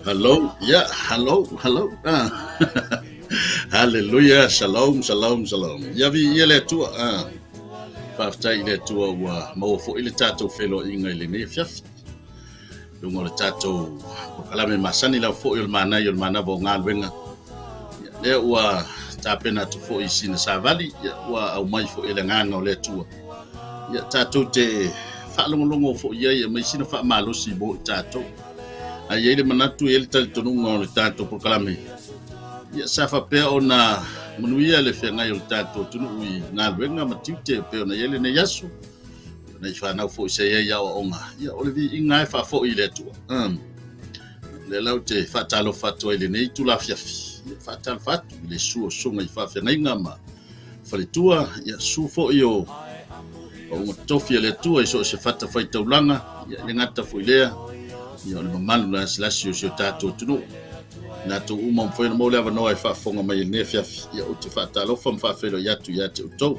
Hello, yeah, hello, hello. Hallelujah, shalom, shalom, shalom. Ia viia le Atua. Faafetai i le Atua ua maua foi le tatou feiloaiga i lenei afiafi. Luga o le tatou polokalame masani lava foi o le manaia o le manava o galuega. Ia, lea ua tapena atu foi i sina savali, ia, ua aumai foi e le agaga o le Atua. Ia, tatou te faalogologo foi i ai e aumai sina faamalosi mo i tatou. Ae i ai le manatu, e i ai le talitonuga o le tatou polokalame, ia, sa faapea ona manuia le feagai o le tatou atunuu i galuega ma tiute e pei ona i ai lenei aso. Nei fanau foi sa i ai i aoaoga, ia, o le viiga e faafoi i le Atua. Lea la ou te faatalofa atu ai i lenei itula afiafi, ia, faatalofa atu i le susu o susuga i faafeagaiga ma faletua, ia, susu foi o pauga totofi a le Atua i so o se fatafaitaulaga, ia, e le gata foi lea, ia, o le mamalu lasilasi o si o tatou atunuu. Latou uma ua mafai ona maua le avanoa e faafofoga mai i lenei afiafi, ia, ou te faatalofa ma faafeiloai atu ia te outou.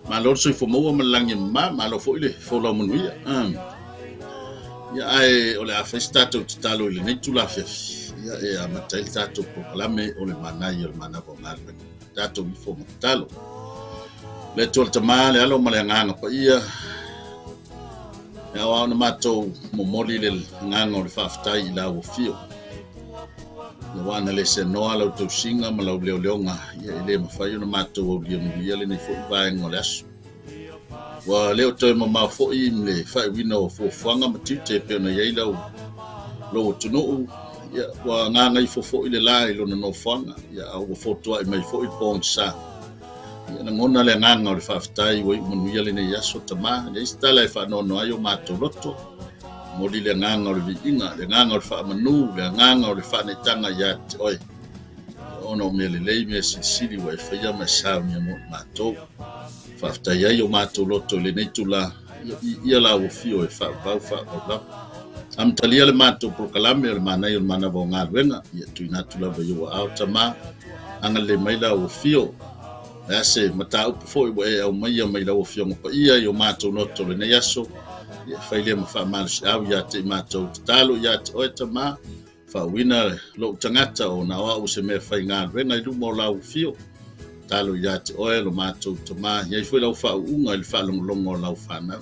Malo le soifua maua ma le lagi e mama, malo foi le folau manuia. Ia, ae o le a fai se tatou tatalo i lenei itula afiafi, ia, e amata ai le tatou polokalame o le manaia o le manava o galuega. Tatou ifo ma tatalo. Le Atua le Tama, le Alo ma le Agaga Paia, e ao ona matou momoli le agaga o le faafetai i lau afio. Ia ua ana le seanoa lau tausiga ma lau leoleoga, ia e le mafai ona matou aulia manuia lenei foi vaega o le aso. Ua le o toe mamao foi le faaiuina o fuafuaga ma tiute e pei ona i ai lau lou atunuu, ia, ua gagaifo foi le la i lona nofoaga, ia, a ua fotuai mai foi le pogisa. Ia, lagona le agaga o le faafetai ua iu manuia lenei aso, Tama. E leai se tala e faanoanoa ai o matou loto. Momoli le agaga o le viiga, le agaga o le faamanu, le agaga o le faaneetaga ia te oe, ona o mea lelei, mea silisili ua e faia ma e saunia mo i matou. Faafetai ai o matou loto i lenei itula, ia viia lau afio e faavavau faavavau lava. Amatalia le matou polokalame o le manaia o le manava o galuega, ia tuuina atu lava i ou aao, Tama, agalelei mai lau afio. Le a se mataupu foi ua e aumaia mai lau Afioga Paia i o matou loto lenei aso, ia fai lea ma faamalosiau ia te i matou. Tatalo ia te oe, Tama, faauuina lou tagata o na o au se mea faigaluega i luma o lau afio. Tatalo ia te oe lo matou Tama, i ai foi lau faauuga i le faalogologo o lau fanau.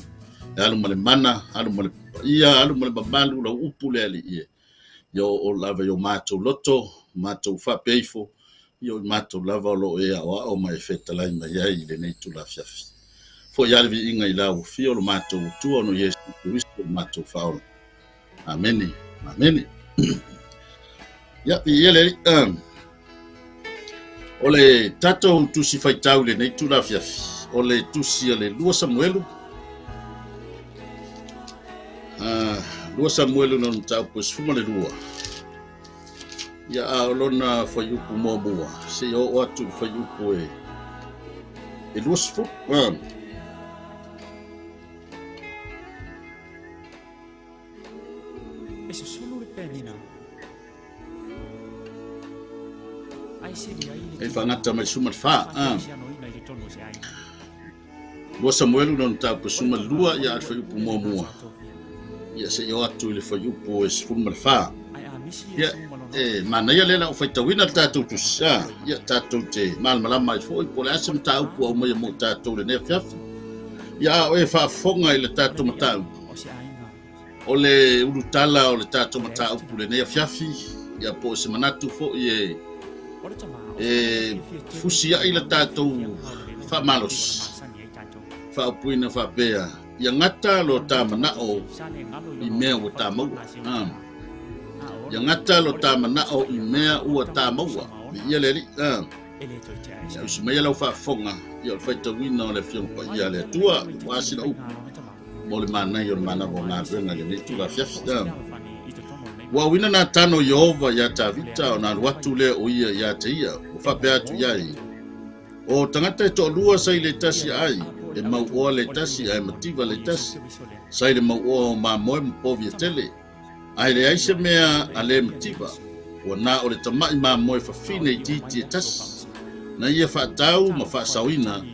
E alu ma le mana, alu ma le paia, alu ma le mamalu lau upu le Alii e. Ia oo lava i o matou loto, matou faapea ifo, ia o i matou lava o lo o e aoao ma e fetalai mai ai i lenei itula afiafi. Foi lava le viiga i lau afio lo matou Atua ona o Iesu Keriso lo matou Faaola. Amene, amene. Ia, viia le Alii. O le tatou tusi faitau i lenei itula afiafi, o le tusi a le 2 Samuelu, 2 Samuelu lona mataupu e 12. Ia, a o lona fuaiupu muamua, seia oo atu i le fuaiupu e 20. E susulu le penina. Ai sili ai le E faagata mai suma le fa. Faatausianoina i totonu o se aiga. 2 Samuelu lona mataupu e 12, ia, a le fuaiupu muamua, ia, seia oo atu i le fuaiupu e 14. Ai a misi e Ia, su ma lona e manaia lea la o faitauina le tatou tusi, ia, tatou te malamalama ai foi po o le a se mataupu aumaia mo tatou lenei afiafi. Ia, a o e faafofoga i le tatou mataupu, o se aiga. O le ulutala o le tatou mataupu lenei afiafi, ia, po o se manatu foi e e fusiai le tatou faamalosi, faaupuina faapea, ia gata lo ta manao i mea ua ta maua. Ia gata lo ta manao i mea ua ta maua. Viia le Alii. Ia usi maia lau faafofoga, ia, o le faitauina o le Afioga Paia a le Atua, ua sina upu mo le manaia o le manava o galuega i lenei itula afiafi. Ua auina Natano o Ieova iā Tavita ona alu atu lea o ia iā te ia, ua faapea atu iā ia, O tagata e toalua sa i le tasi aai, e mauoa le tasi ae mativa le tasi, sa i le mauoa o mamoe ma povi e tele. Ae leai se mea a le mativa, ua na o le tama'i mamoe fafine itiiti e tasi, na ia fa'atau ma fa'asaoina,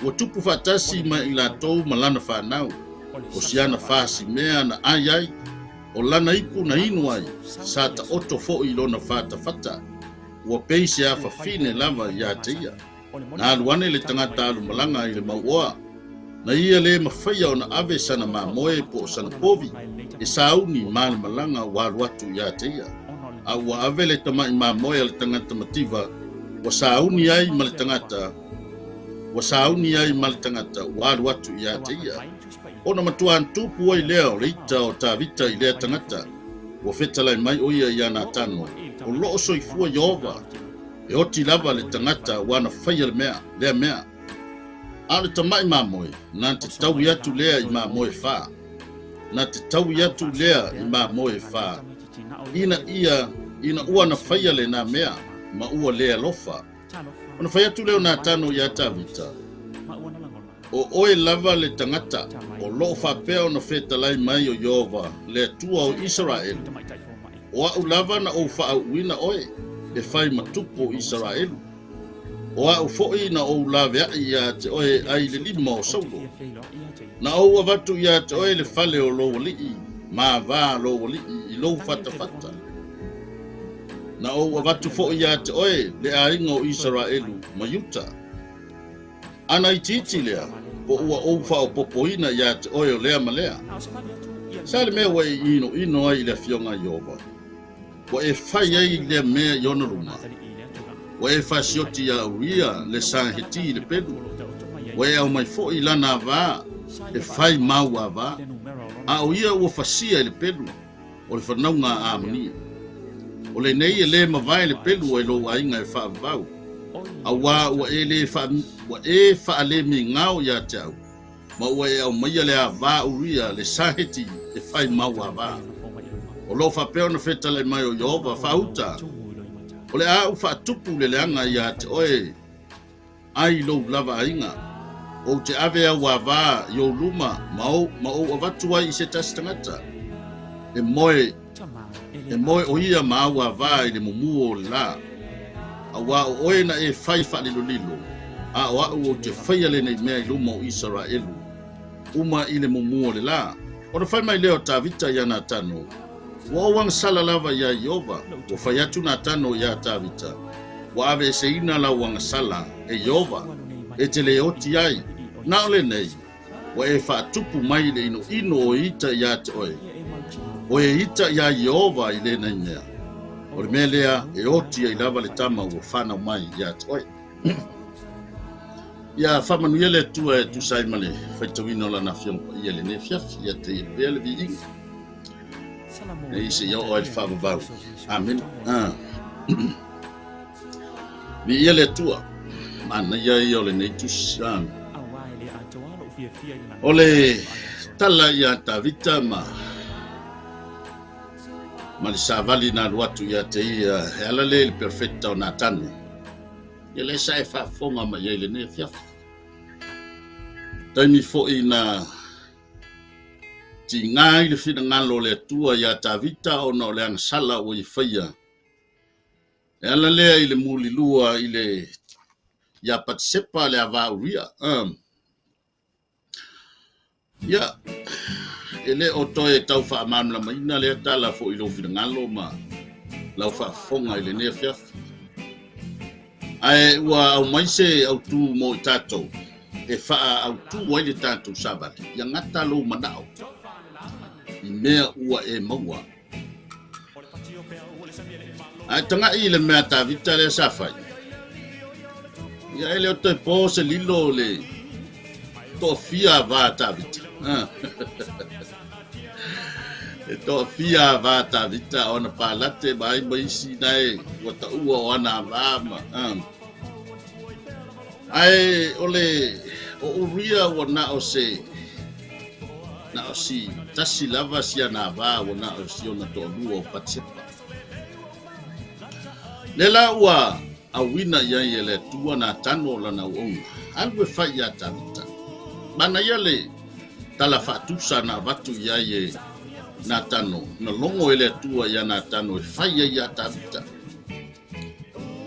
ua tupu fa'atasi ma i latou ma lana fanau, o si ana fasimea na ai ai, o lana ipu na inu ai, sa ta'oto fo'i i lona fatafata, ua pei se afafine lava iā te ia. Na alu ane le tagata alumalaga i le mauoa, na ia lē mafaia ona ave sana mamoe po o sana povi e sauni ma le malaga ua alu atu iā te ia. A ua ave le tama'i mamoe a le tagata mativa ua sauni ai ma le tagata ua sauni ai ma le tagata ua alu atu iā te ia. Ona matuā tupu ai lea o le ita o Tavita i lea tagata, ua fetalai mai o ia iā Natano, o lo'o soifua Ieova, e oti lava le tagata ua na faia le mea lea mea. A o le tama'i mamoe, na te taui atu lea i mamoe e fā. Na te taui atu lea i mamoe e fā, ina ia ina ua na faia lenā mea, ma ua lē alofa. Ona fai atu lea o Natano iā Tavita, o oe lava le tagata o lo'o fa'apea ona fetalai mai o Ieova le Atua o Isaraelu, o a'u lava na ou fa'au'uina oe e fai ma tupu o Isaraelu. O a'u fo'i na ou lavea'i iā te oe ai le lima o Saulo. Na ou avatu iā te oe le fale o lou ali'i, ma avā lou ali'i i lou fatafata. Na ou avatu fo'i iā te oe le aiga o Isaraelu ma Iuta. Ana itiiti lea, po ua ou fa'aopopoina iā te oe o lea ma lea. Sa le mea ua e inoino ai i le afioga a Ieova, ua e fai ai lea mea i ona luma. Ua e fasioti iā Uria le sa Heti i le pelu, ua e aumai fo'i lana avā e fai mau avā, a o ia ua fasia i le pelu o le fanauga a Amania. O lenei e lē mavae le pelu ai lou aiga e fa'avavau, auā ua e lē ua e fa'alēmigao iā te a'u, ma ua e aumaia le avā Uria le Saheti e fai mau avā. O lo'o fa'apea ona fetalai mai o Ieova fa'auta, o le a ou fa'atupu le leaga iā te oe ai lou lava aiga. Ou te ave au avā i ou luma ma ou, ma ou avatu ai i se tasi tagata. E moe, e moe o ia ma au avā i le mumū o le lā. Auā o oe na e fai fa'alilolilo, a o a'u ou te faia lenei mea i luma o Isaraelu, uma i le mumū o le lā. Ona fai mai lea o Tavita iā Natano, ua ou agasala lava iā Ieova. Ua fai atu Natano iā Tavita, ua aveeseina lau agasala e Ieova, e te lē oti ai. Na o lenei, ua e fa'atupu mai le inoino o ita iā te oe. O e ita iā Ieova i lenei mea. O le mea lea e oti ai lava le tama ua fanau mai iā te oe. Ia fa'amanuia le Atua e tusa ai ma le faitauina o lana afioga paia lenei afiafi, ia te ia pea le viiga. E i seia oo ai le fa'avavau. Amene. Ah. Viia le Atua, manaia ia o lenei tusi. Ah. O le tala iā Tavita ma ma le savali na alu atu iā te ia, e ala lea i le perofeta o Natano. Ia lea sa e faafofoga mai ai lenei afiafi. Taimi fo'i na tigā ai le finagalo o le Atua iā Tavita ona o le agasala ua ia faia. E ala lea i le mulilua i le iā Patisepa le avā Uria. Ia, e lē o toe tau fa'amalamalamaina lea tala fo'i lou finagalo ma lau fa'afofoga i lenei afiafi. Ae ua aumai se autū mo i tatou e fa'aautū ai le tatou savali, ia gata lou mana'o i mea ua e maua. Ae taga'i i le mea Tavita lea sa fai. Ia e le o toe pō se lilo o le to'afia avā Tavita. E to'afia avā Tavita o ana palate ma ai ma isi nae ua ta'ua o ana avā ma. Ae o le o Uria ua na o se na o si tasi lava si ana avā ua na o si ona to'alua o Patisepa. Le la ua auina i ai e le Atua Natano lana auauna, alu e fai iā Tavita. Manaia le tala fa'atusa na avatu i ai e Natano, na logo e le Atua iā Natano e fai ai iā Tavita.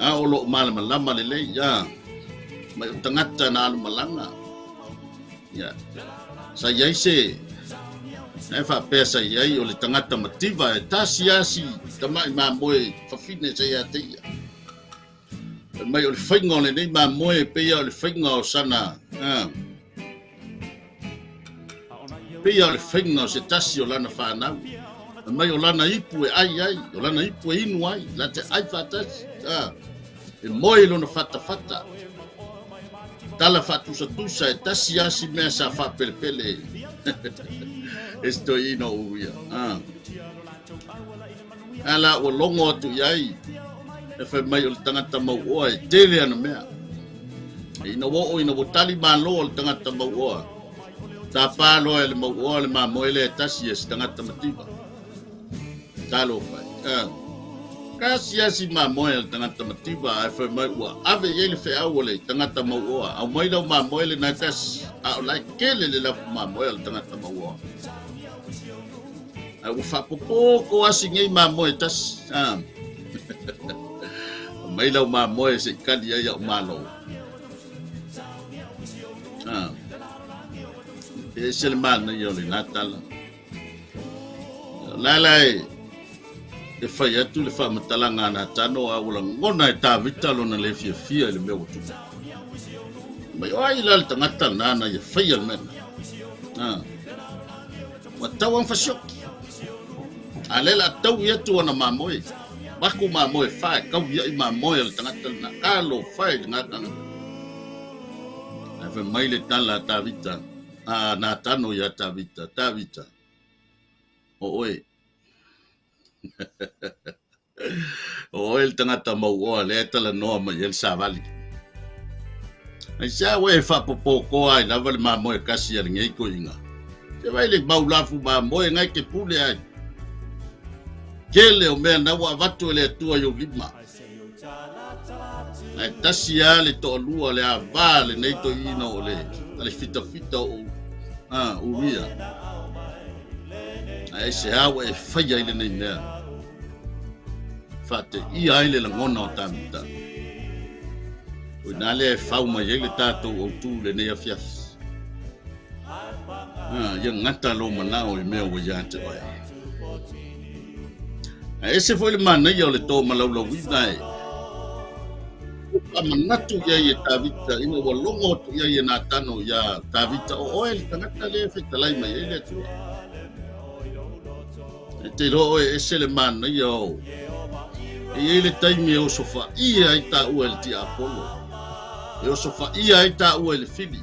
A o loo malamalama lelei ia mai o tagata na alumalaga ia sa i ai se ae faapea sa i ai o le tagata mativa e tasi asi tama'i mamoe fafine sa ia te ia. Fai mai o le faiga o lenei mamoe e pei o le faiga o sana pei o le faiga o se tasi o lana fanau. Fai mai o lana ipu e ai ai, o lana ipu e inu ai, la te ai faatasi, e moe i lona fatafata. Tala faatusatusa e tasi asi mea sa faapelepele e se toeaina o Uria. Ala ua logo atu i ai, e fai mai o le tagata mauoa e tele ana mea. E ina ua oo ina ua tali malo o le tagata mauoa, tapa loa e le mauoa le mamoe lea e tasi e se tagata mativa. Talofa e. Kasi asi mamoe a le tagata mativa ae fai mai ua ave i ai le feau o le tagata mauoa. Aumai lau mamoe lena e tasi, a o la e kele le lafu mamoe a le tagata mauoa. Ae ua faapopoko asi nei mamoe tasi. Mai lau mamoe se i kali ai au malo. E ese le manaia o lena tala. O la la e fai atu le faamatalaga a Natano a ua lagona e Tavita lona le fiafia i le mea ua tupu. Mai o ai la le tagata lena na ia faia le mea lena. Ua tau ona fasioki. A lea la tau i atu ona mamoe. Vaku mamoe fa e kau ia i mamoe o le tagata lena. Talofa e lena tagata. Ae fai mai le tala a Tavita, a Natano ia Tavita, Tavita, o oe. O oe le tagata mauoa lea e talanoa mai ai le savali. Aisea ua e faapopokoa ai lava le mamoe kasi a lenei toeaina. Se vai le mau lafu mamoe ngai ke pule ai. Tele o mea na ua avatu e le Atua i ou lima. Ae tasi lava le toalua le ava lenei toeaina o le ale fitafita o Uria. Ae aisea ua e faia ai lenei mea. Faateia ai le lagona o Tavita. O ina lea e fau mai ai le tatou autū lenei afiafi. Ia gata lou manao i mea ua ia te oe. Ae ese foi le manaia o le tō malaulauina e faamanatu i ai e Tavita ina ua logo atu i ai e Natano iā Tavita, o oe le tagata lea e fetalai mai ai le Atua. E te iloa oe e ese le manaia o e i ai le taimi e osofaia ai tāua e le tiapolo, e osofaia ai tāua e le fili.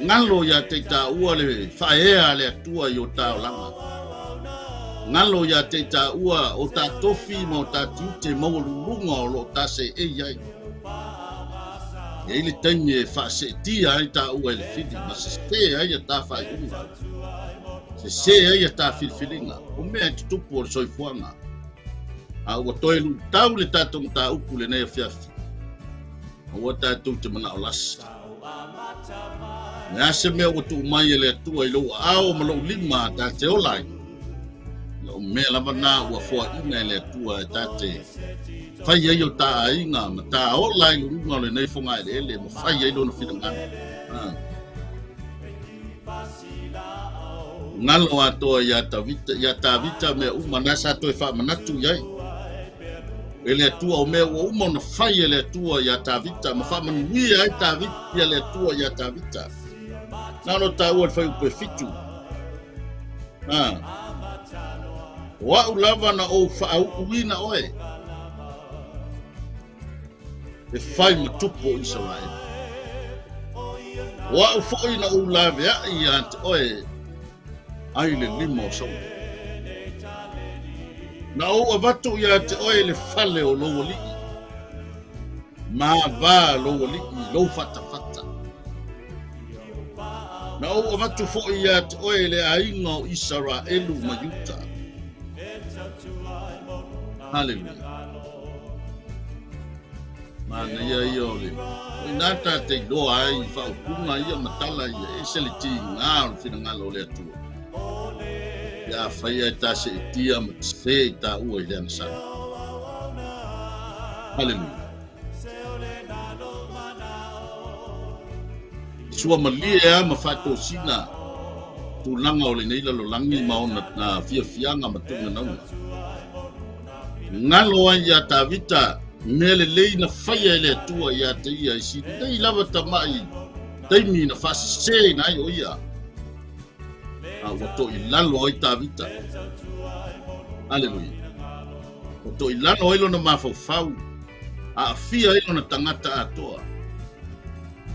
Ngalo ia te tāua le whaea a le Atua i o tāolaga. Ngalo ia te tāua o tā tofi ma o tā tiute maualuluga o loo tā se e ai. E ai le taimi e whaasetia ai tāua e le fili, ma se se ai a tā whaiunga. Se se ai a tā filifiliga, o mea e tutupu o le soifuaga. A ua toe luitau le tatou mataupu lenei afiafi. Aua tatou te manao lasi. Le a se mea ua tuu mai e le Atua i lou aao ma lou lima ta te ola ai. O mea lava na ua foaina e le Atua e ta te fai ai o ta aiga ma ta ola i luga o lenei fogaeleele ma fai ai lona finagalo. Ngalo atoa ia Tavita, ia Tavita mea uma na sa toe faamanatu i ai. E le Atua o mea ua uma ona fai e le Atua ia Tavita ma faamanuia ai Tavita ia le Atua ia Tavita. Na ona taua le fuaiupu e 7. O au lava na ou faauuina oe e fai ma tupu o Isaraelu. O au foi na ou laveai ia te oe ai le lima o Saula. Na ou avatu ia te oe le fale o lou alii, ma vā lou alii lou fatafata. Na ou avatu foi ia te oe le aiga o Isaraelu ma Iuta. Haleluia. Manaia ia o le o ina tā te iloa ai i faaupuga ia ma tala ia, ese le tiga o le finagalo o le Atua. Pe afai ae ta seetia ma sesē i taua i le agasala. Haleluia. Suamalie lava ma faatosina tulaga o lenei lalolagi ma ona fiafiaga ma tuuganauga. Galo ai ia Tavita mea lelei na faia e le Atua ia te ia i si nei lava tamai taimi na faasesēina ai o ia. A ua toilalo ai Tavita. Aleluia. Ua toilalo ai lona mafaufau, aafia ai lona tagata atoa.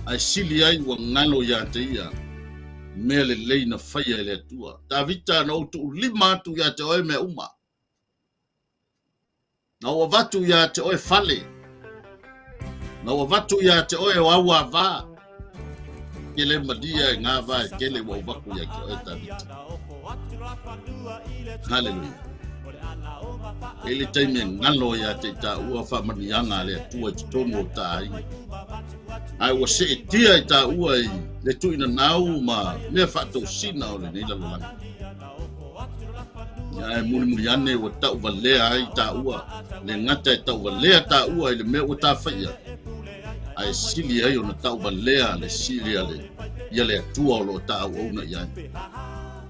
Ae sili ai ua galo ia te ia mea lelei na faia e le Atua. Tavita, na ou tuulima atu ia te oe mea uma. Na ou avatu ia te oe fale. Na ou avatu ia te oe o au avā. Ke le malia e ngā vā e kele ua ou vaku ia te oe Tavita. Haleluia. E le taimi e ngalo ia te i tāua whaamanianga a le Atua i totonu o ta aiga. Ae ua seetia i tāua i le tuina nau ma mea whaatosina o lenei lalolagi. Ia e mulimuli ane ua tauvalea ai taua, le gata e tauvalea taua i le mea ua tafaia, ae sili ai ona tauvalea le sili a le ia le Atua o lo o taauauna i ai.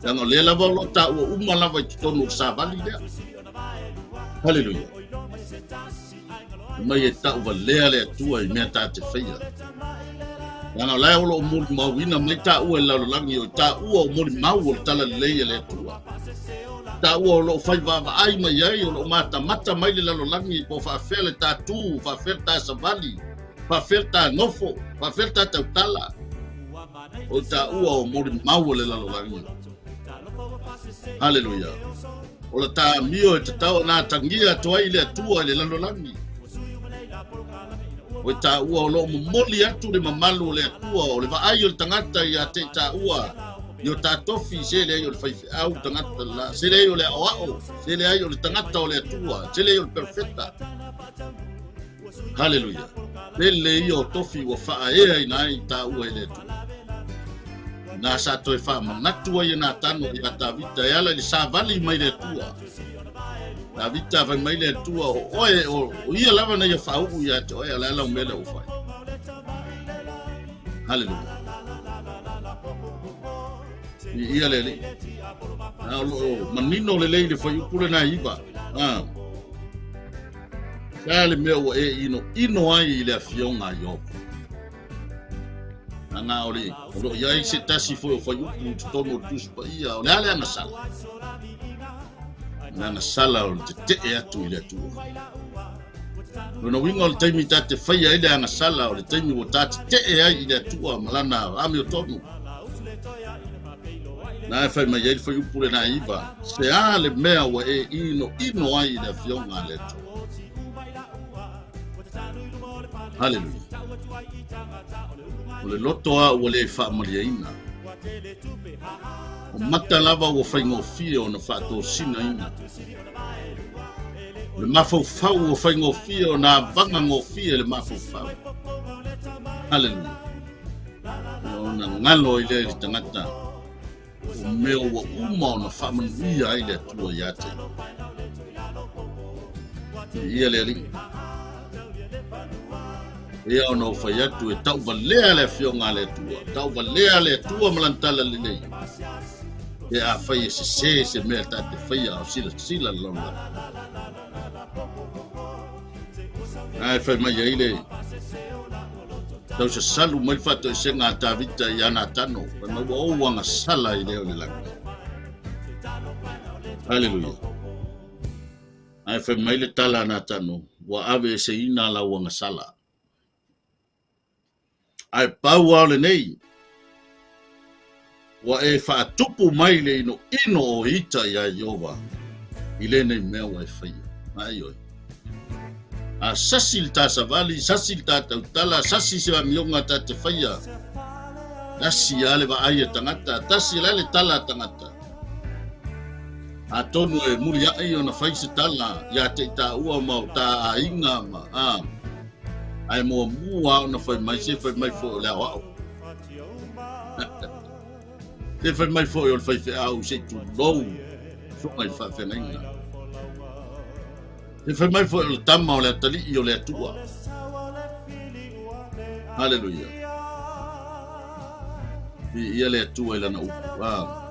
Leaga o lea lava o lo o taua uma lava i totonu o le savali lea. Haleluia. Mai e tauvalea le Atua i mea ta te faia. Leaga o la e o lo o molimauina mai taua i le lalolagi, o taua o molimau o le talalelei a le Atua. Taua o lo o fai vaavaai mai ai, o lo o matamata mai le lalolagi po o faafefea le ta tu, faafefea le ta savali, faafefea le ta nofo, faafefea le ta tautala. O taua o molimau o le lalolagi. Haleluia. O le ta amio e tatau ona atagia atu ai le Atua i le lalolagi. O i taua o lo o momoli atu le mamalu o le Atua, o le vaai o le tagata ia te i taua i o ta tofi, se leai o le faifeau tagata la, se leai o le aoao, se leai o le tagata o le Atua, se leai o le perofeta. Haleluia. Pele ia o tofi ua faaeaina ai i taua e le Atua. Nā sa toe faamanatu ai e Natano ia Tavita e ala i le savali mai le Atua. Tavita fai mai le Atua o oe o ia lava na ia faauu ia te oe o le ala o mea lea ua fai. Haleluia. I ia le Alii. A o lo o manino lelei le fuaiupu lena 9. Ah. Se a le mea ua e inoino ai i le afioga a Iobo? Ana o le o lo o i ai se tasi foi o fuaiupu i totonu o le Tusi Paia, o le a le agasala? O le agasala o le tetee atu i le Atua. Lona uiga o le taimi ta te faia ai le agasala, o le taimi ua ta tetee ai i le Atua ma lana amiotonu. Na e fai mai ai le fuaiupu lena 9, se a le mea ua e inoino ai i le afioga a le Atua? Haleluia. O le loto a ua le faamalieina. O mata lava ua faigofie ona faatosinaina. O le mafaufau ua faigofie ona avagagofie le mafaufau. Haleluia. Ona galo ai lea i le tagata o mea ua uma ona faamanuia ai le Atua ia te ia. Ia le Alii. Ia ona ou fai atu e tauvalea le afioga a le Atua, tauvalea le Atua ma lana talalelei. Pe afai e sesē se mea ta te faia o silasila le lalolagi. Ae fai mai ai le tausasalu mai le faatoesega a Tavita ia Natano, fai mai ua ou agasala i lea o le lagi. Haleluia. Ae fai mai le tala a Natano, ua ave eseina lau agasala. Ae pau lava o lenei, ua e faatupu mai le inoino o ita iā Ieova i lenei mea ua e faia. Ai oi. A sasi le ta savali, sasi le ta tautala, sasi se amioga ta te faia. Tasi a le vaai a tagata, tasi la le tala a tagata. Atonu e muliaʻi ona fai se tala ia te i taua ma o ta aiga ma a. Ae muamua ona fai mai, se fai mai foi o le aoao. Se fai mai foi o le faifeau se i tulou. susuga i le faafeagaiga. E fai mai foi o le tama o le atalii o le Atua. Haleluia. Viia le Atua i lana upu. Ah.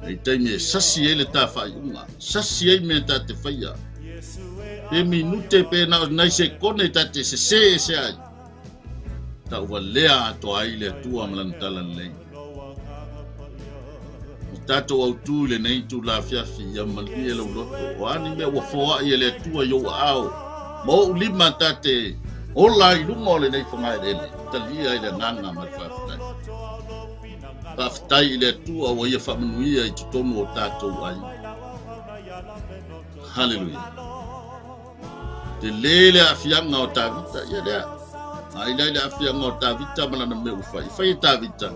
I taimi e sasi ai le ta faaiuga, sasi ai mea ta te faia. Pe minute pe na o nai sekone ta te sesē ese ai. Tauvalea atoa ai le Atua ma lana talalelei. O tatou autū i lenei itula afiafi, ia malie lou loto. O a ni mea ua foai e le Atua i ou aao ma ou lima ta te ola ai i luga o lenei fogaeleele, talia i le agaga ma le faafetai. Faafetai i le Atua ua ia faamanuia i totonu o tatou aiga. Haleluia. Tele le aafiaga o Tavita, ia lea. Ai lai le aafiaga o Tavita ma lana mea ua fai. Fai e Tavita,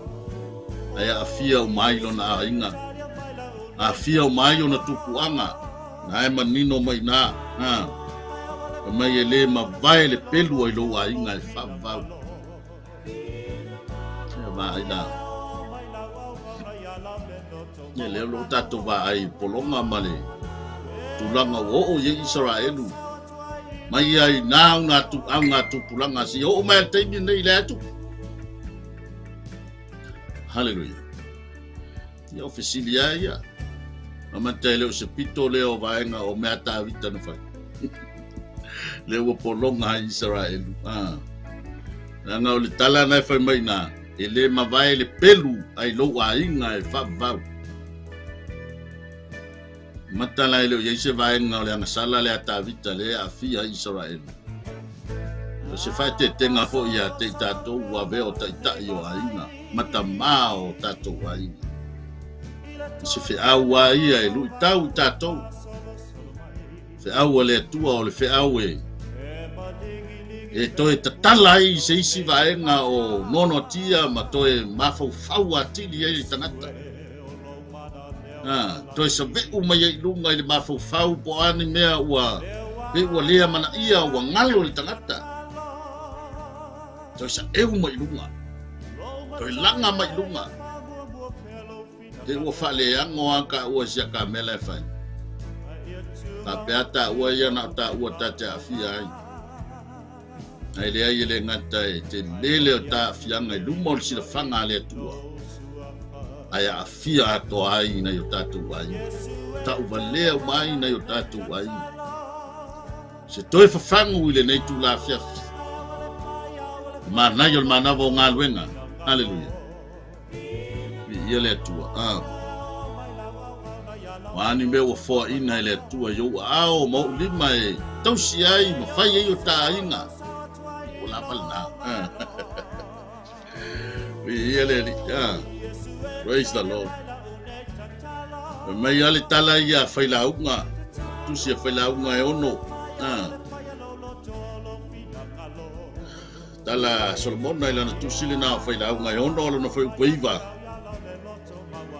ae aafia uma ai lona aiga. Aafia uma ai ona tupuaga. Na e manino mai nā. Ha. Fai mai e le mavae le pelu ai lou aiga e faavavau. Ia vaai la. Ia lea o lo o tatou vaai i pologa ma le tulaga ua oo i ai Isaraelu mai ai nā augatupulaga seia oo mai le taimi lenei i le atu. Haleluia. Ia o fesili lava ia. Mamata e le o se pito lea o vaega o mea Tavita na fai. Lea ua pologa ai Isaraelu. Ah. Leaga o le tala na e fai mai na, e le mavae le pelu ai lou aiga e faavavau. Mata la e le o i ai se vaega o le agasala lea a Tavita lea e aafia ai Isaraelu. O se faaeteetega foi ia te i tatou ua avea o taitai o aiga ma tamā o tatou aiga. O se feau a ia e luitau i tatou. Feau a le Atua o le feau e e toe tatala ai se isi vaega o noanoatia ma toe mafaufau atili ai le tagata. Ah, toe save'u mai ai i luga i le mafaufau po o a ni mea ua pei ua le amanaia ua galo i le tagata. Toe sa'eu mai i luga. Toe laga mai i luga. Te ua faaleago a taua i si a kamela e fai. Faapea taua ia na o taua ta te aafia ai. Ae leai e le gata e tele le o ta aafiaga i luma o le silafaga a le Atua, ae aafia atoa ai nai o tatou aiga. Tauvalea uma ai nai o tatou aiga. Se toe fafagu i lenei itula afiafi. Manaia o le manava o galuega. Haleluia. Viia le Atua. Ah. O a ni mea ua foaina e le Atua i ou aao ma ou lima e tausi ai ma fai ai o ta aiga. Ua lava lena. Ah. Viia le Alii. Ah. Praise the Lord. Fai mai a le tala ia Failauga, tusi a Failauga e 6. Ah. Tala a Solomona i lana tusi lena o Failauga e 6 lona fuaiupu e 9.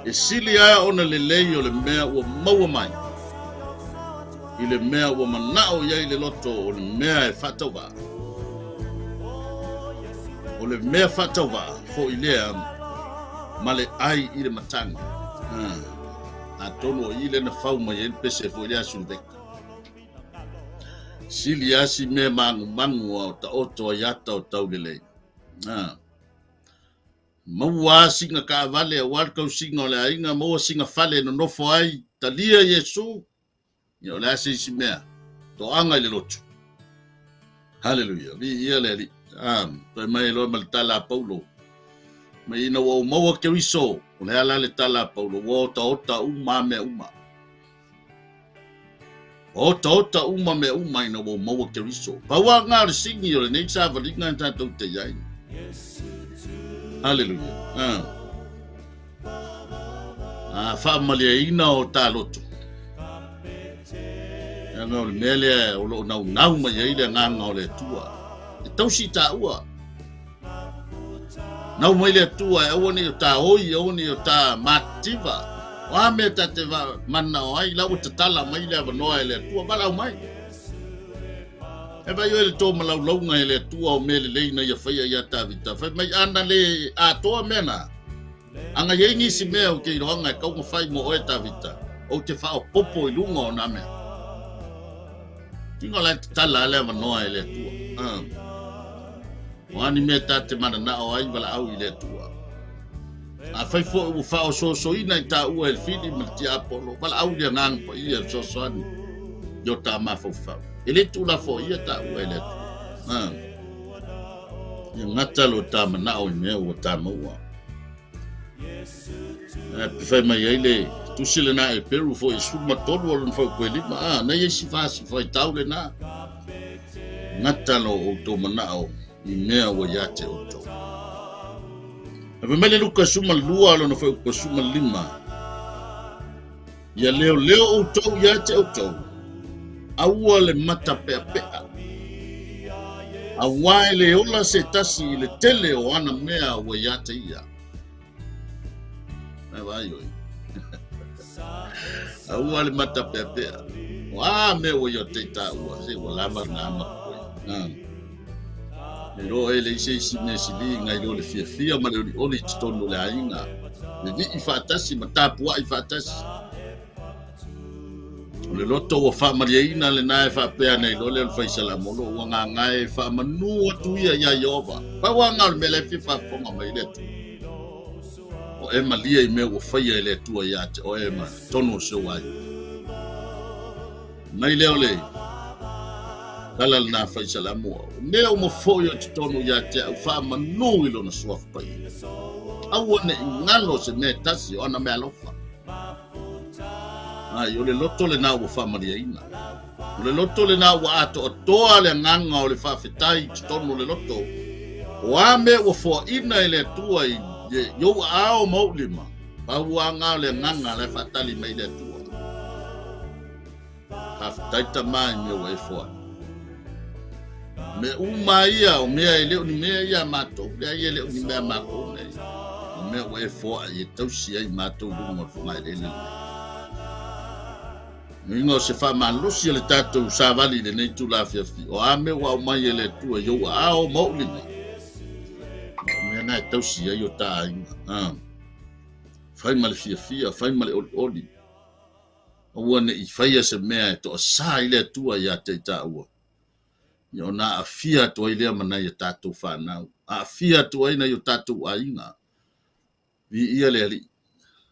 E sili lava ona lelei o le mea ua maua mai i le mea ua manao i ai le loto o le mea e faatauvaa. O le mea faatauvaa foi lea ma le ai i le matagi. Atonu o i lea na fau mai ai le pese foi lea a Suliveka. Sili lava si mea magumagu a o taoto ai ata o taulelei. Maua lava sina taavale aua le tausiga o le aiga, maua sina fale e nonofo ai, talia Iesu, ia o le a se isi mea, toaga i le lotu. Haleluia, viia le Alii. Fai mai loa ma le tala a Paulo, mai ina ua ou maua Keriso, o le a la le tala a Paulo, ua otaota uma a mea uma. Ua otaota uma mea uma ina ua ou maua Keriso. Pau lava lena o le sini o lenei savaliga e tatou te i ai. Haleluia. Ah. Ah, faamalieina o ta loto. Leaga o le mea lea o lo o naunau mai ai le agaga o le Atua. E tausi taua. Nau mai le Atua e aua nei o ta oi, aua nei o ta matitiva. O a mea ta te manao ai, la ua tatala mai le avanoa e le Atua, valaau mai. E vaai oe i le tōmalaulauga e le Atua o mea lelei na ia faia iā Tavita. Fai mai ana le atoa mea na. Aga i ai nisi mea o te iloaga e tau ona fai mo oe Tavita. Ou te faaopoopo i luga o nā mea. Tinga la te tala ale avanoa e le Atua. O a ni mea ta te mananao ai valaau i le Atua. Afai foi ua faaosoosoina i taua e le fili ma le tiapolo, valaau i le Agaga Paia e fesoasoani i o ta mafaufau. E le tuulafoaia taua e le Atua. Ia gata lo ta manao i mea ua ta maua. Pe fai mai ai le tusi lena e Peru foi e 13 o lona fautuelima. Na i ai si fasi faitau lena. Gata lo outou manao i mea ua ia te outou. Ae fai mai le Luka 12 lona fuaiupu 15. Ia leoleo outou ia te outou, aua le matapeapea. Auā e le ola se tasi i le tele o ana mea ua ia te ia. Ai vai oi. Aua le matapeapea. O a mea ua ia te tāua, se ua lava ngā makoe. E roa e le ise isi mea sili ngai lo le fiafia ma le olioli i totonu o le aiga. Le vi'i faatasi ma tapua'i faatasi. O le loto ua faamalieina lenā e faapea nei loa lea o le faisalamo, o lou agaga e faamanū atu ia iā Ieova. Pau lava lena o le mea la e fia faafofoga mai ai le Atua. O e malie i mea ua faia e le Atua iā te oe ma totonu o si ou aiga. Mai lea o le tala lenā faisalamo, o mea uma foi o totonu iā te au faamanū i lona suafa paia. Aua ne i galo se mea e tasi o ana meaalofa. Ai, o le loto lenā ua faamalieina. O le loto lenā ua atoatoa le agaga o le faafetai i totonu o le loto. O a mea ua foaina e le Atua i ou aao ma ou lima, pau lava lena o le agaga la e faatali mai le Atua. Faafetai Tama i mea ua e foai. Mea uma ia, o mea e le o ni mea ia a matou, leai e le o ni mea a matou nei. O mea ua e foai e tausi ai matou i luga o le fogaeleele lenei. Nuiga o se faamalosi o le tatou savali i lenei itula afiafi, o a mea ua aumai e le Atua i ou aao ma ou lima, o mea na e tausi ai o ta aiga. Fai ma le fiafia, fai ma le olioli. Aua ne i faia se mea e toasā ai le Atua iā te i tāua. Ia ona aafia atu ai lea ma nai a tātou whānau. Aafia atu ai nai o tātou aiga. Viia le Alii.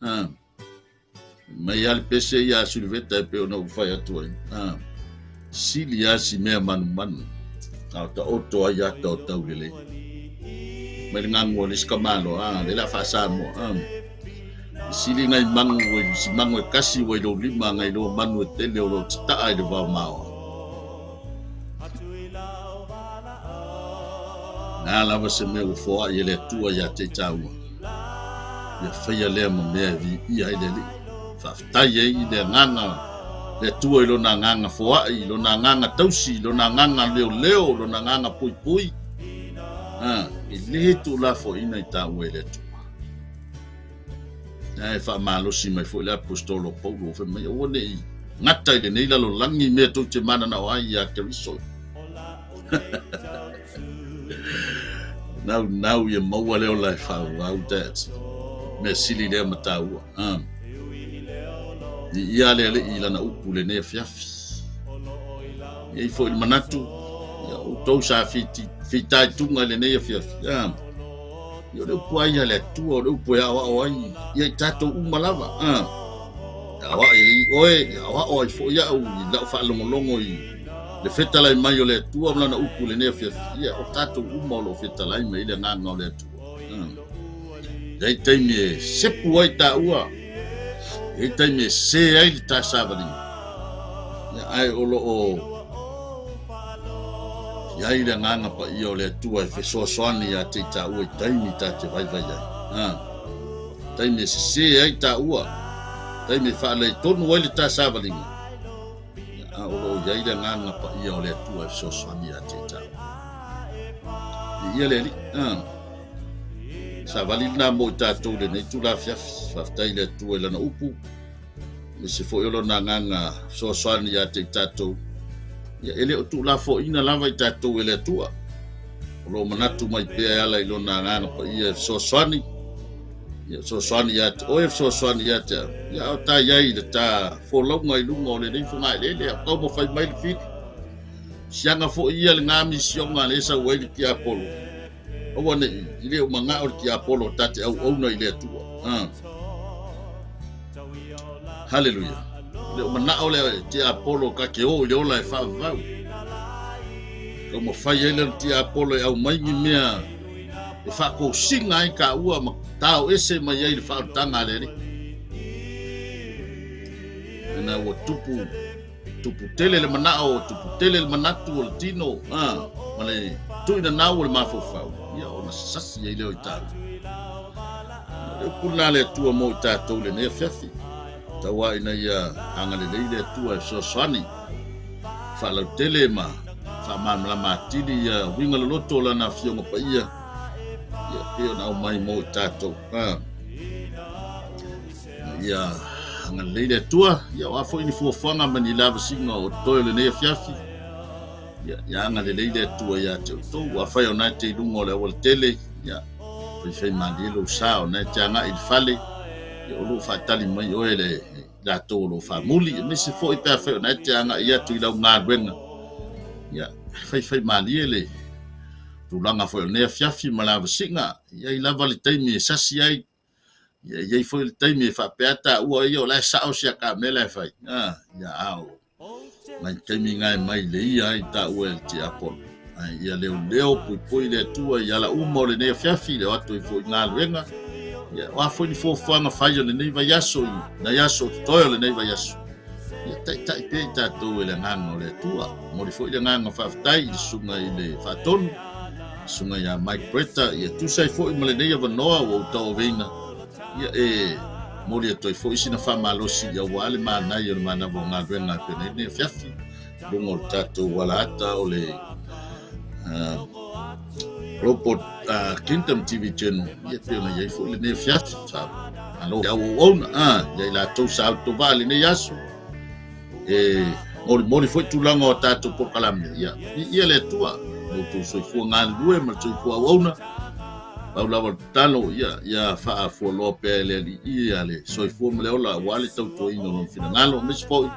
Ha. Mai a le pese ia a Suliveta e pei ona ou fai atu ai. Ha. Sili a si mea manumanu. A o taoto ai ata o taulelei. Mai le gagu o le isi kamalo, a, le la faa-Samoa. Ha. I sili ngai magu ua i si magu e kasi ua i lou lima ngai lo manu e tele o lo tataa i le vao maoa. Nā lava se mea ua foai e le Atua iā te i tāua. Ia faia lea ma mea e viia ai le Alii. Faafetai ai i le agaga le Atua i lona agaga foai, i lona agaga tausi, i lona agaga leoleo, lona agaga puipui. Ha, e le tuulafoaina i tāua e le Atua. Ae faamalosi mai foi le aposetolo o Paulo o fai mai, aua ne i gata i lenei lalolagi mea tou te mananao ai iā Keriso. Nau nau ia maua le ola e faaauau that. Mea sili lea ma taua. I ia le Alii i lana upu lenei afiafi. E i ai foi le manatu, ia outou sa fitaituga i lenei afiafi. Ia o le upu ai a le Atua, o le upu e aoao ai ia i tatou uma lava. E aoao ai oe, e aoao ai foi au i lau faalogologo i le fetalai mai o le Atua ma lana upu i lenei afiafi. Ia o tatou uma o lo o fetalai mai ai le agaga o le Atua. E i ai taimi e sepu ai taua, e i ai taimi e sē ai le ta savaliga. Ia ae o lo o i ai le agaga paia o le Atua e fesoasoani iā te i taua i taimi ta te vaivai ai. Ha. Taimi e sesē ai taua, taimi e faaleitonu ai le ta savaliga, ia, a o lo o i ai le agaga paia o le Atua e fesoasoani iā te i taua. Viia le Alii. Ha. Savali lenā mo i tatou i lenei itula afiafi. Faafetai i le Atua i lana upu. Aemaise foi o lona agaga fesoasoani ia te i tatou. Ia, e le o tuulafoaina lava i tatou e le Atua. O lo o manatu mai pea e ala i lona agaga paia e fesoasoani. Ia fesoasoani ia te oe, fesoasoani ia te au. Ia o ta iai i le ta folauga i luga o lenei fogaeleele, a o taumafai mai le fili. Siaga foi ia le gamisioga a le sau ai le tiapolo. Aua ne'i i le o mana'o le tiapolo ta te auauna i le Atua. Haleluia. Le o mana'o le tiapolo ta te o i le ola e faavavau. Taumafai ai le tiapolo e aumai ni mea e faatosina ai taua ma tao ese mai ai le faaolataga a le Alii. Ina ua tupu tupu tele le manao, tupu tele le manatu o le tino, ma le tuuinanau o le mafaufau, ia ona sasi ai lea o i taua. Le upu lena a le Atua mo i tatou i lenei afiafi. Tauā ina ia agalelei le Atua e fesoasoani, faalautele ma faamalamalama atili ia uiga loloto o Lana Afioga Paia, ia pei ona aumai mo i tatou. Ia agalelei le Atua, ia o a foi ni fuafuaga ma ni lavasiga o totoe o lenei afiafi, ia, ia agalelei le Atua ia te outou. Afai o na e te i luga o le aualatele, ia faifai malie lou sa o na e te agai i le fale, ia o loo faatali mai oe le latou o loo faamuli, aemaise foi pe afai o na e te agai atu i lau galuega, ia faifai malie le tulaga foi o lenei afiafi ma lavasiga. Ia i lava le taimi e sasi ai, ia i ai foi le taimi e faapea taua ia o la e sao si a ta mea la e fai. Ia ao nai taimi ngae mai le ia ai taua e le tiapolo. Ai ia leoleo puipui le Atua i ala uma o lenei afiafi, le o atu ai foi i galuega. Ia o a foi ni fuafuaga fai o lenei vaiaso i nai aso o totoe o lenei vaiaso. Ia taitai pea i tatou e le agaga o le Atua. Momoli foi le agaga faafetai i le susuga i le Faatonu, susuga ia Mike Bretta, ia tusa ai foi ma lenei avanoa ua ou tauaveina, ia e momoli atu ai foi sina faamalosi aua le manai o le manava o galuega e pei ona i ai lenei afiafi i luga o le tatou alaata o le Global Kingdom TV Channel, ia pei ona i ai foi lenei afiafi. Malo le auauauna ia i latou sa autovaa lenei aso e molimoli foi tulaga o tatou polokalame. Ia viia le Atua lo outou soifua galulue ma le soifua auauna. Pau lava le tatalo, ia ia faafualoa pea e le Alii ia le soifua ma le ola aua le tautuaina o lona finagalo, aemaise foi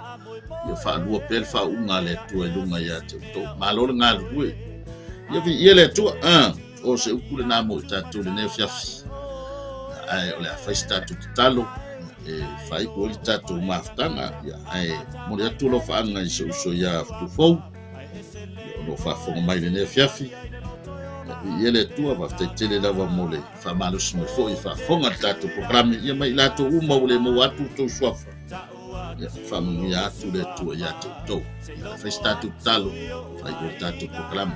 ia faalua pea le faauuga a le Atua i luga ia te outou. Malo le galulue, ia viia le Atua. O se upu lena mo i tatou lenei afiafi, ae o le a fai se tatou tatalo e faaiu ai le tatou mafutaga. Ia, ae momoli atu alofaaga i si ou uso ia Futufou o lo o faafofoga mai lenei afiafi. Ia le Atua, faafetai tele lava mo le faamalosi mai foi e faafofoga le tatou polokalame. Ia ma i latou uma ua le maua atu outou suafa, ia faamanuia atu le Atua ia te outou. Ia fai se tatou tatalo, faaiu ai le tatou polokalame.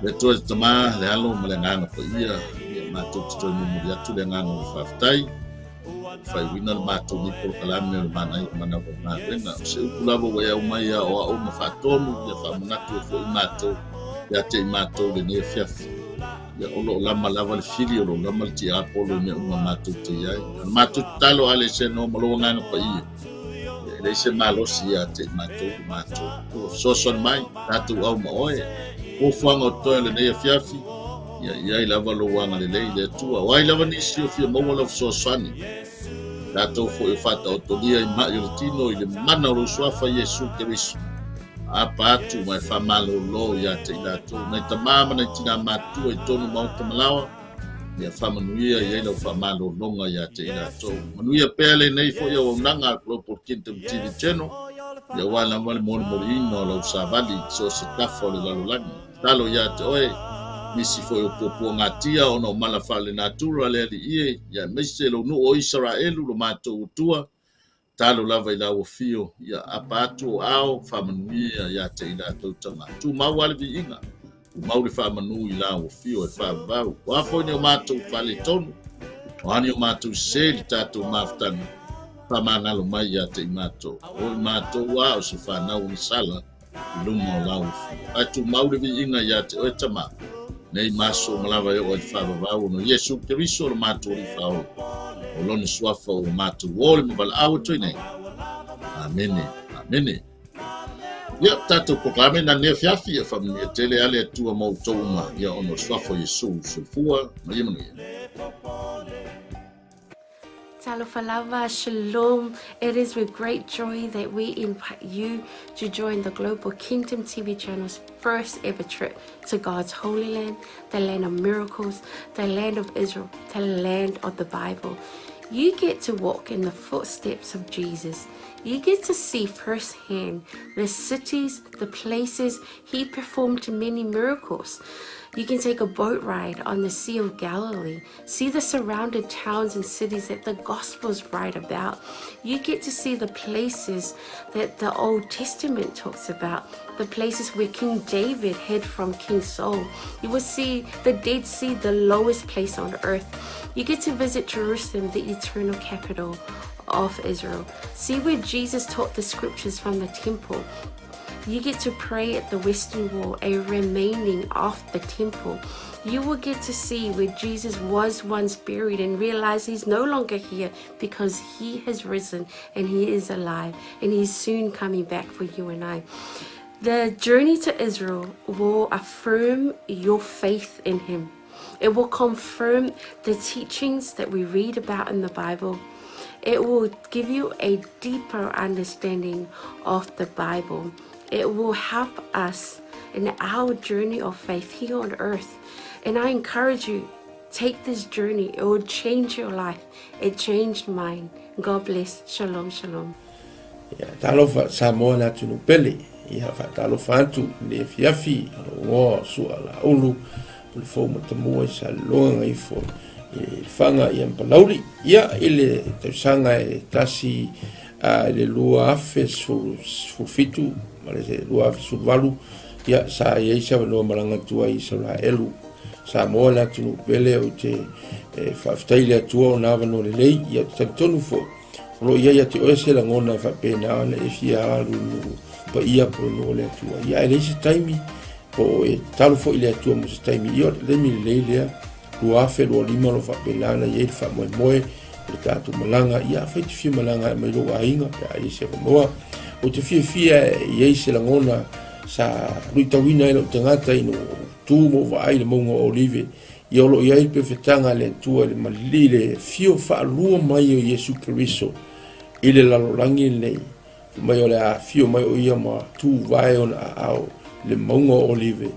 Le Atua le Tama, le Alo ma le Agaga Paia, ia matou te toe momoli atu le agaga o le faafetai. Faaiuina le matou nei polokalame o le manaia o manawa o galuega. O se upu lava ua e aumai a o au ma faatonu, ia faamanatu ai foi matou ia te i matou lenei afiafi. Ia o loo lama lava le fili, o loo lama le tiapolo i mea uma matou te i ai. O le matou tatalo a le se no ma lou Agaga Paia, ia e leai se malosi ia te i matou le matou. Ua fesoasoani mai, tatou au ma oe. Fuafuaga o totoe o lenei afiafi, ia i ai lava lou agalelei i le Atua. O ai lava nisi o fia maua lau fesoasoani, tatou foi o faataotolia i mai o le tino i le mana o lou suafa Iesu Keriso. Apa atu ma e faamalolo ia te i latou, nai tamā ma nai tinā matutua i tonu maota malaoa, ia faamanuia i ai lau faamalologa ia te i latou. Manuia pea lenei foi auaunaga a Global Kingdom TV Channel, ia aua lava le molimoliina o lau savali i so o se tafa o le lalolagi. Tatalo ia te oe, nisi foi o puapuagatia ona o mala faalenatura le Alii e, ia aemaise lou nuu o Isaraelu lo matou Atua, talo lava i lau afio, ia apa atu o ao, faamanuia ia te i latou tama. Tumau lava le viiga, tumau le faamanu i lau afio e faavavau. O a foi ni o matou faaletonu, o a ni o matou sese i le tatou mafutaga, faamagalo mai ia te i matou. O i matou a o se fanau o sala i luma o lau afio. Ae tumau le viiga ia te oe tama, nei ma aso ma lava e oo ai le faavavau ona o Iesu Keriso lo matou Alii Faaola, o lona suafa ua matou o le ma valaau atu ai nei. Amene, amene. Ia, tatou polokalame na nei afiafi, ia faamanuia tele a le Atua ma outou uma, ia ona o le suafa o Iesu, soifua ma ia manuia. Talofa lava, shalom. It is with great joy that we invite you to join the Global Kingdom TV channel's first ever trip to God's holy land, the land of miracles, the land of Israel, the land of the Bible. You get to walk in the footsteps of Jesus. You get to see firsthand the cities, the places he performed many miracles. You can take a boat ride on the Sea of Galilee, see the surrounded towns and cities that the Gospels write about. You get to see the places that the Old Testament talks about, the places where King David hid from King Saul. You will see the Dead Sea, the lowest place on earth. You get to visit Jerusalem, the eternal capital of Israel. See where Jesus taught the scriptures from the temple. You get to pray at the Western Wall, a remaining of the temple. You will get to see where Jesus was once buried and realize he's no longer here because he has risen and he is alive and he's soon coming back for you and I. The journey to Israel will affirm your faith in him. It will confirm the teachings that we read about in the Bible. It will give you a deeper understanding of the Bible. It will help us in our journey of faith here on earth. And I encourage you, take this journey. It will change your life. It changed mine. God bless. Shalom, shalom. Ia, talofa Samoa le atunuu pele. Ia, faatalofa atu i le afiafi o lou igoa o Sua Laulu, Pulefou Matamua i Saleloga Gaifo i Lefaga ia ma Palauli. Ia, i le tausaga e tasi i le 2017 ma le 2018, ia, sa i ai se avanoa malaga atu ai i Isaraelu. Samoa le atunuu pele ou te faafetai i le Atua ona avanoa lelei, ia, ou te talitonu foi, O lo o i ai ia te oe se lagona e faapena ona e fia alu i nuu paia po o le nuu o le Atua. Ia, ae leai se taimi, po o e tatalo foi i le Atua mo se taimi. Ia, o le taimi lelei lea, 2025 o lo o faapena ona i ai le faamoemoe o le tatou malaga. Ia, afai e te fia malaga ae mai lou aiga pe a i ai se avanoa. Ou te fiafia e i ai se lagona sa luitauina ai lou tagata ina ua ou tu ma ou vaai i le mauga o Olive. Ia o lo o i ai le pefetaga a le Atua i le malili i le afio faalua mai o Iesu Keriso i le lalolagi lenei, fai mai o le a afio mai o ia ma tuvae ona aao i le mauga o Olive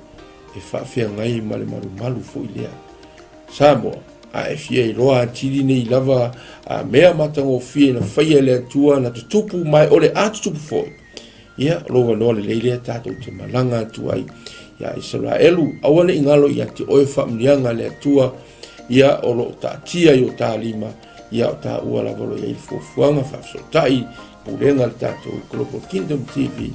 e faafeagai ma le malumalu foi lea. Samoa, a e fia iloa atili nei lava a mea matagofie na faia e le Atua na tutupu mai o le a tutupu foi. Ia, o lou avanoa lelei lea tatou te malaga atu ai ia Isaraelu. Aua ne i galo ia te oe faamanuiaga a le Atua, ia o lo o taatia i o ta lima, ia o taua lava o lo o i ai le fuafuaga faafesootai pulega a le tatou Global Kingdom TV,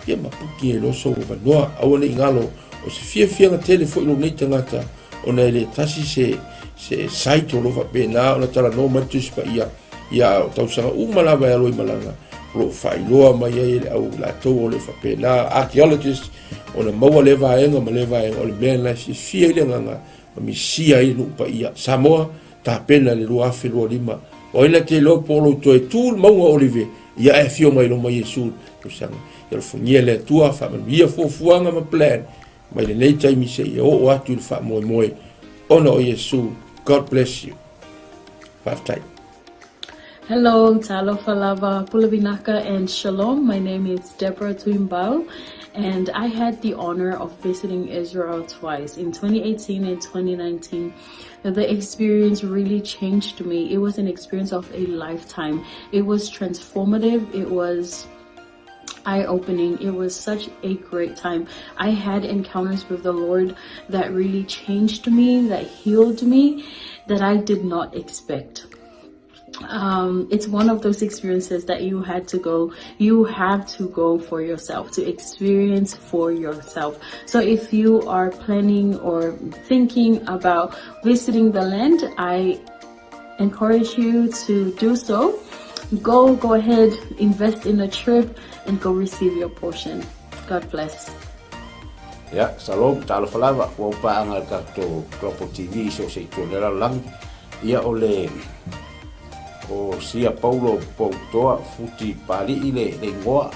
ia ma puki ai loa sou avanoa. Aua ne i galo, o se fiafiaga tele foi lou nei tagata, ona e le tasi se, se site o lo o faapena ona talanoa mai le Tusi Paia, Ia o tausaga uma lava e alo i malaga, o lo o faailoa mai ai e le au latou o le faapena archaeologist ona maua lea vaega ma lea vaega o le mea lena e fiafia ai le agaga ma misia ai le nuu paia. Samoa, tapena le 2025. O ai na te iloa po o lou toe tu le mauga o Olive, ia e afio mai loma Iesu tausaga. Ia alofagia le Atua, faamanuia fuafuaga ma plan mai lenei taimi seia oo atu i le faamoemoe ona o Iesu. God bless you. Faafetai. Hello, Talofa lava, Pulavinaka and Shalom. My name is Deborah Tuimbau and I had the honor of visiting Israel twice in 2018 and 2019. The experience really changed me. It was an experience of a lifetime. It was transformative. It was eye-opening. It was such a great time. I had encounters with the Lord that really changed me, that healed me, that I did not expect. It's one of those experiences that you had to go, you have to go for yourself, to experience for yourself. So if you are planning or thinking about visiting the land, I encourage you to do so. Go, go ahead, invest in a trip and go receive your portion. God bless. Ia, shalom, talofa lava, ua ou paaga i le tatou Global TV i so o se itu o le lalolagi. Ia, o le, o Sia Paulo Poutoa Futi Pali'i le, le igoa.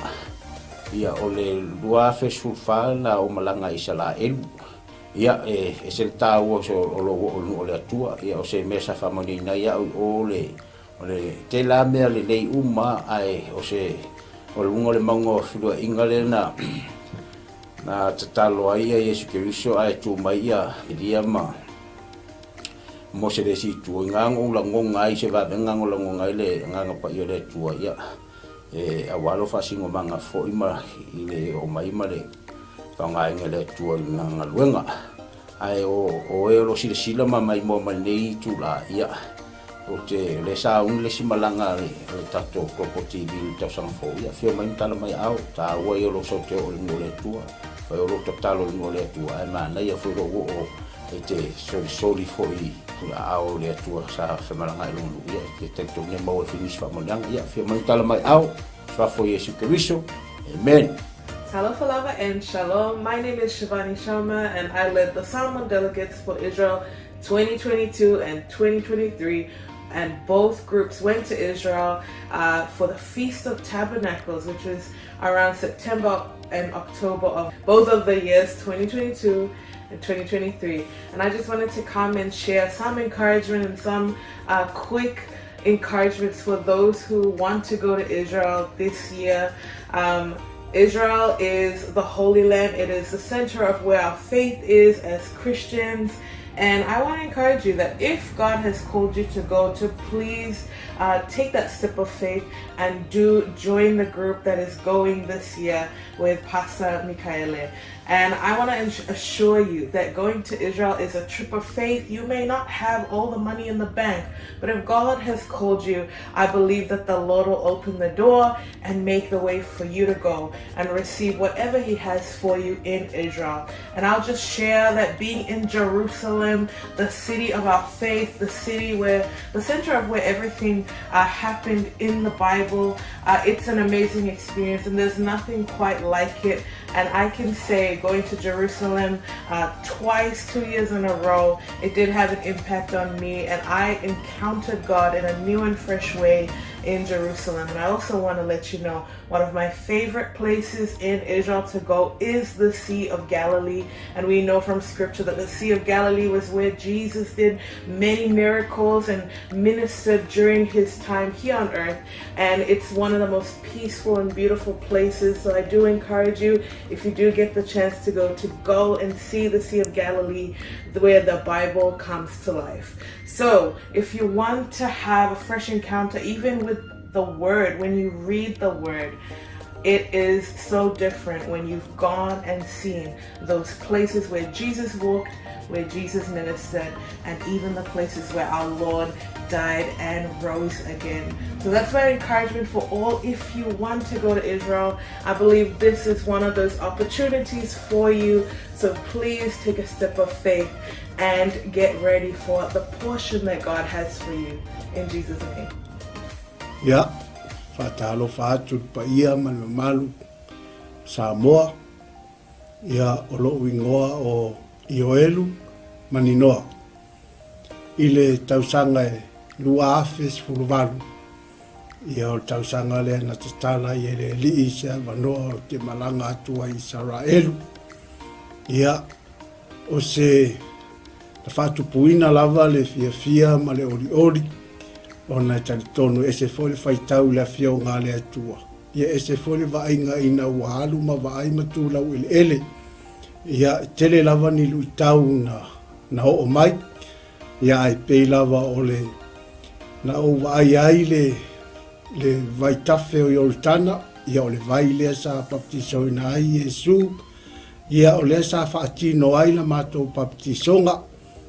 Ia, o le 2014 na ou malaga i Isalaelu. Ia, e ese le taua o, o lou oo i le nuu o le Atua. Ia, o se mea sa faamanuiaina ai au i o le, O le tele lava mea lelei uma ae o se o luga o le mauga o feluaiga lea na na tatalo ai ia Iesu Keriso ae tu mai ia Elia ma Mose le isi itu. I na ou lagona ai se vavega na lagona ai le Agaga Paia o le Atua ia e aua lou faasinomaga foi ma i le oo mai ma le faaaogaina e le Atua i lana galuega. Ae o o e o lo o silasila ma maimoa mai lenei itula, ia, ou te, o lea sa uni le isi malaga a le, a le tatou Global TV i le tausaga fou, ia, afio mai ma tala mai aao, taua ia o lou sau te oo i le nuu o le Atua, fai o lou tatalo i le nuu o le Atua, ae manaia foi lou oo e te solisoli foi i aao o le Atua sa femalagaai i lona nuu, ia, e te talitonu e maua ai foi nisi faamanuiaga. Ia, afio mai ma tala mai aao, Suafa o Iesu Keriso. Amen. Talofa lava and shalom. My name is Shivani Sharma and I led the Samoan delegates for Israel 2022 and 2023 and both groups went to Israel for the Feast of Tabernacles, which was around September and October of both of the years 2022 and 2023. And I just wanted to come and share some encouragement and some quick encouragements for those who want to go to Israel this year. Israel is the Holy Land. It is the center of where our faith is as Christians. And I want to encourage you that if God has called you to go, to please take that step of faith and do join the group that is going this year with Pastor Mikaele. And I want to assure you that going to Israel is a trip of faith. You may not have all the money in the bank, but if God has called you, I believe that the Lord will open the door and make the way for you to go and receive whatever He has for you in Israel. And I'll just share that being in Jerusalem, the city of our faith, the city where the center of where everything happened in the Bible, it's an amazing experience, and there's nothing quite like it. And I can say going to Jerusalem twice, 2 years in a row, it did have an impact on me, and I encountered God in a new and fresh way in Jerusalem. And I also want to let you know one of my favorite places in Israel to go is the Sea of Galilee. And we know from scripture that the Sea of Galilee was where Jesus did many miracles and ministered during his time here on earth. And it's one of the most peaceful and beautiful places. So I do encourage you, if you do get the chance to go and see the Sea of Galilee, where the Bible comes to life. So if you want to have a fresh encounter, even with the Word, when you read the Word, it is so different when you've gone and seen those places where Jesus walked, where Jesus ministered, and even the places where our Lord died and rose again. So that's my encouragement for all. If you want to go to Israel, I believe this is one of those opportunities for you. So please take a step of faith and get ready for the portion that God has for you. In Jesus' name. Ia, faatalofa atu i le paia ma le mamalu Samoa. Ia, o lou igoa o Ioelu Maninoa. I le tausaga e 2018, ia o le tausaga lea na tatala ai e le Alii se avanoa ou te malaga atu ai i Isaraelu. Ia, o se na faatupuina lava le fiafia ma le olioli, ona e talitonu e ese foi le faitau i le Afioga a le Atua. Ia e ese foi le vaaiga ina ua alu ma vaai ma tu laueleele. Ia, e tele lava ni luitau na na oo mai, ia ae pei lava o le na ou vaai ai le le vaitafe o Ioritana, ia o le vai lea sa baptisoina ai Iesu, ia o lea sa faatino ai la matou baptisoga,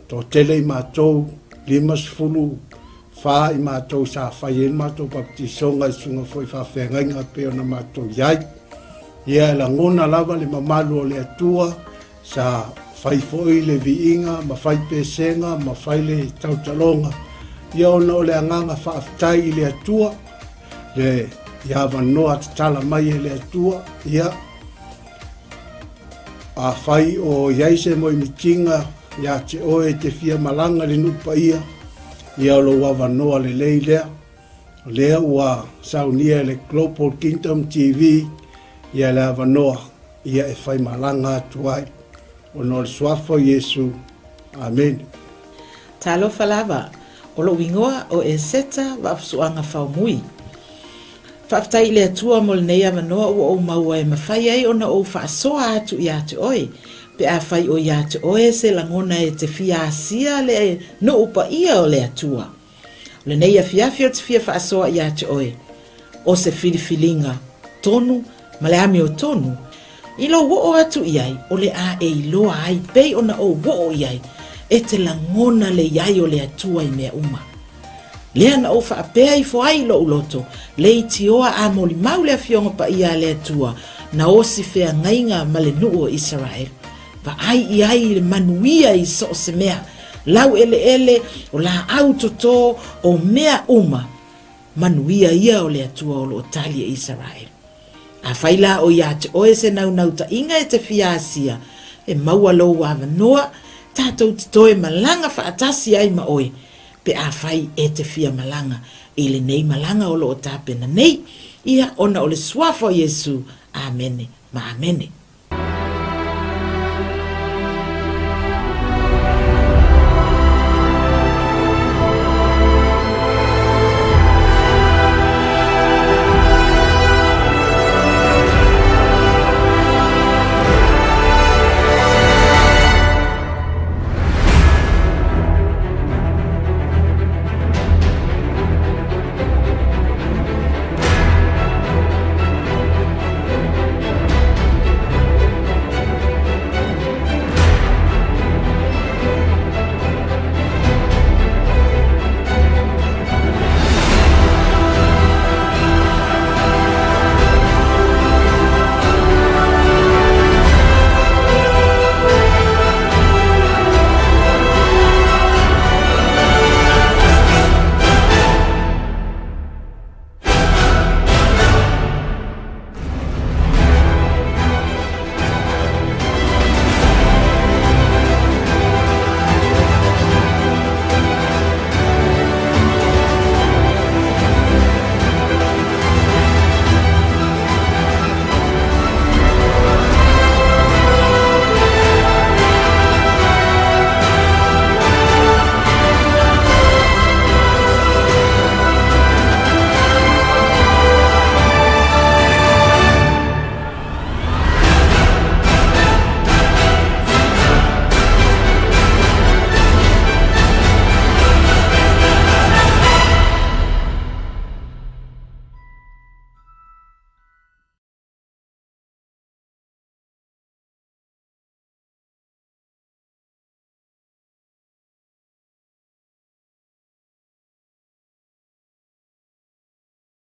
toatele i matou, 54 i matou sa fai ai le matou baptisoga i susuga foi i faafeagaiga pei ona matou i ai. Ia e lagona lava le mamalu o le Atua, sa fai foi le viiga ma fai pesega ma fai le tautaloga, ia ona o le agaga faafetai i le Atua, le i avanoa tatala mai e le Atua, ia afai o i ai se moemitiga ia te oe e te fia malaga i le nuu paia, ia o lou avanoa lelei lea. O lea ua saunia e le Global Kingdom TV ia le avanoa ia e faimalaga atu ai. Ona o le suafa o Iesu. Amene. Talofa lava. O lou igoa o Eseta Vaafusuaga Faumui. Faafetai i le Atua mo lenei avanoa ua ou maua e mafai ai ona ou faasoa atu ia te oe, pe afai o ia te oe se lagona e te fia asia le nuu paia o le Atua. O lenei afiafi ou te fia faasoa ia te oe, o se filifiliga tonu ma le amiotonu, I lou oo atu i ai, o le a e iloa ai pei ona ou oo i ai, e te lagona le i ai o le Atua i mea uma. Lea na ou faapea ifo ai i lou loto, leitioa a molimau le Afioga Paia a le Atua, na osi feagaiga ma le nuu o Isaraelu. Vaai i ai i le manuia i so o se mea, laueleele, o laau toto, o mea uma, manuia ia o le Atua o lo o tali e Isaraelu. Afai la o ia te oe se naunautaiga e te fia asia, e maua lou avanoa, tatou te toe malaga faatasi ai ma oe, pe afai e te fia malaga i lenei malaga o lo o tapena nei, ia, ona o le Suafa o Iesu. Amene ma amene.